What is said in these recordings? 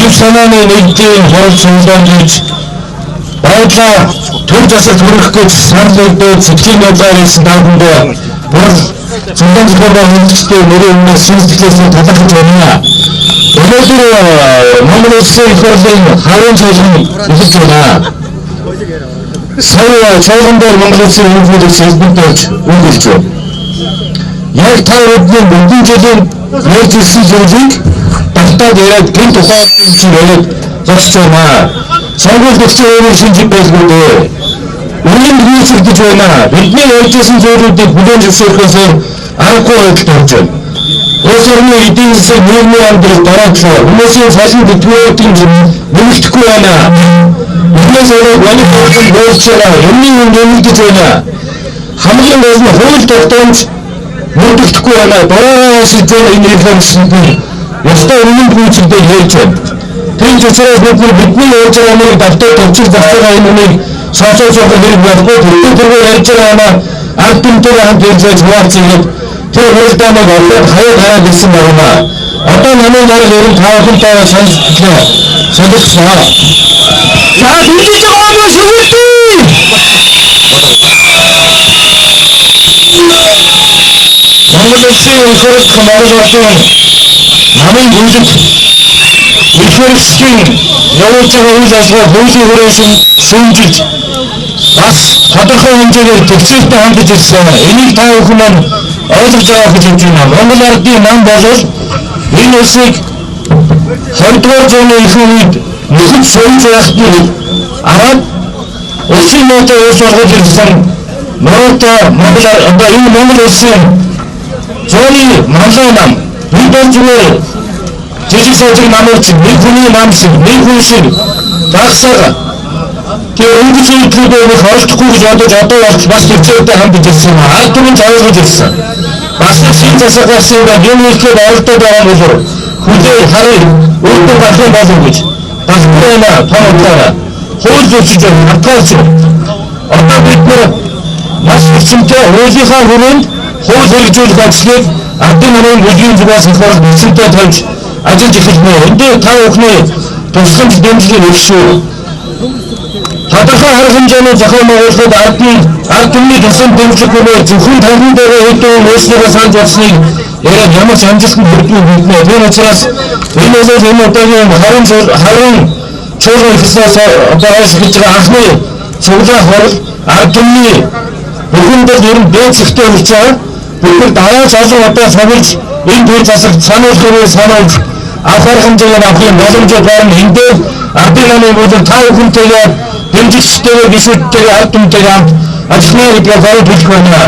Ив санааны нэгдлийн хурал цуглаанд ирж байдлаа төр засагт хүргэх гэж санал өгдөө сэтгэлийн байдлаар ирсэн та бүхэндээ хурал цуглаан зохион байгуулагчдын нэрийн өмнөөс шин сэтгэлээсээ талархаж байна. Өнөөдөр Монгол Улсын их хурлын хаврын чуулган эхэлж байна. Сая чуулган дээр Монгол Улсын ерөнхийлөгч элбэг дорж үг хэлж байна. Яг та бүхний мөнгөн жилийн ярьж ирсэн зүйлийг давтаад яриад гин тухайн чинь яриад зогсож байна. Сонгуульд өөрөөр шинжих байлгүй дээ. Үнэн гүйцэгдэж байна. Бидний ярьж ирсэн зүйлүүдийг хүлээн зөвшөөрөхөөс аргагүй байдалд орж байна. Улс орны эдийн засаг, нийгмийн амьдрал дараачлаа. Хүмүүсийн цалин тэтгэврийн нэмэгдэхгүй байна. Энээс болоод валют хөрөнгө боолж байгаа. Юмны үн нэмэгдэж байна. Хамгийн гол нь хууль тогтоомж мөрдөгдөхгүй байна. Бороо ашиглаж байгаа энэ реформчид нь ёстой үнэн гүйцэгдэл ярьж байна. Тийм ч учраас бид нар бидний ярьж байгаа юмыг давтаад төвчж зогсож байгаа энэ үнийг сонсож байгаа хэрэг байхгүй. Тэр ярьж байгаа юмаа ард түмтэйгээ хамт ярьж хуваалцъя тэр хуралдааныг олоод хаяа гараад ирсэн байна. Одоо намын дарга ер нь та бүхэнтэй сонсголоо. Солилцлоо. За дэмжиж байгаа хүмүүс шүглээ. Монгол Улсын их хурлын Монгол Улсын намын бүлэг их хурлын явуулж байгаа үйл ажиллагаа хуулийн хүрээнд шүүмжилж бас тодорхой хэмжээгээр төвчээртэй хандаж ирсэн. Энийг та бүхэн маань ойлгож байгаа гэж хэлж байна. Монгол ардын нам болол энэ улсыг 20 дугаар зууны ихэнх үед нөхөд сууж байхад нь аваад улсын нууцаар улс болгож ирсэн Монгол Монгол одоо энэ Монгол улсын зууны манлай нам бид бол зүгээр жижиг сажиг намууч нэг хүний нам шиг нэг хүн шиг багсаг тэр өнгөц үйлдэлүүдээ нэг оролдохгүй гэж бодож одоо болтол бас төвчээртэй хандаж ирсэн юм. Ард түмэн ойлгож ирсэн. Бас шин засаг гарсан юм юм ихэд оролдоод байгаа юм болов хүлээ харъя өөртөө гарах юм болов гэж гарахгүй байна. Том утгаараа хууль зөрчиж байна. Хатгаарч одоо бид нар маш эрчимтэй хуулийнхаа хүрээнд хууль хэрэгжүүлэх ажлыг ардын намын бүлгийн зүгээс их хурл эрчимтэй тавьж ажиллаж эхэлнэ. Энд дээр та бүхний тусламж дэмжлэг их шүү. Тодорхой арга хэмжээний зохион байгуулахад ард түмний тусламж дэмжлэггүйгээр зөвхөн тавхан дээр хэдэн өөрснийгөө санаж бодсныг яриад ямар ч амжилтанд хүрдгүй биднэ. Тийм учраас энэ бол энэ удаагийн харин чуулган эхэлснээс одоо хойш эхэлж байгаа анхны цуглаан хурал ард түмний бүхэндээ ер нь дээд зэгтээ хүрч байгаа. Бид нар дараач олон удаа цуглаж энэ төр засагт сануулгыг сануулж авах арга хэмжээгээр авахын боломжтой байна. Энд дээр ардын намын бүлэг та бүхэнтэйгээ дэмжигчтэйгээ гишүүдтэйгээ ард түмтэйгээ хамт ажиллана гэдгээ баруун хэлэх байна.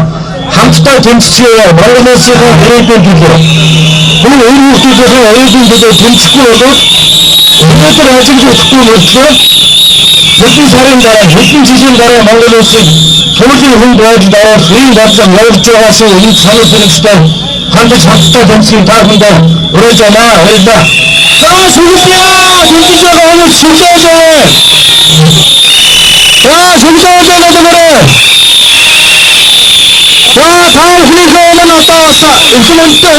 Хамтдаа тэмцэе. Монгол улсын ирээдүйн төлөө. Хүн эр хүүхдүүдийн ирээдүйн төлөө тэмцэхгүй бол өнөөдөр ажиллаж өгөхгүй мөртлөө хэдэн сарын дараа хэдэн жилийн дараа Монгол улсыг хуулийн хүнд байдалд оруулах ийм бодлого явуулж байгаа шүү. Энэ санал хэрэгжтэй хандаж хамтдаа тэмцэхийг та бүхэндээ уриалж байна. Баярлалаа. За шүглээ. Дэмжиж байгаа хүмүүс шүглээ. За шүглээ гэдэг. За та бүхнийхээ өмнө одоо бас эрхэм хүндтэй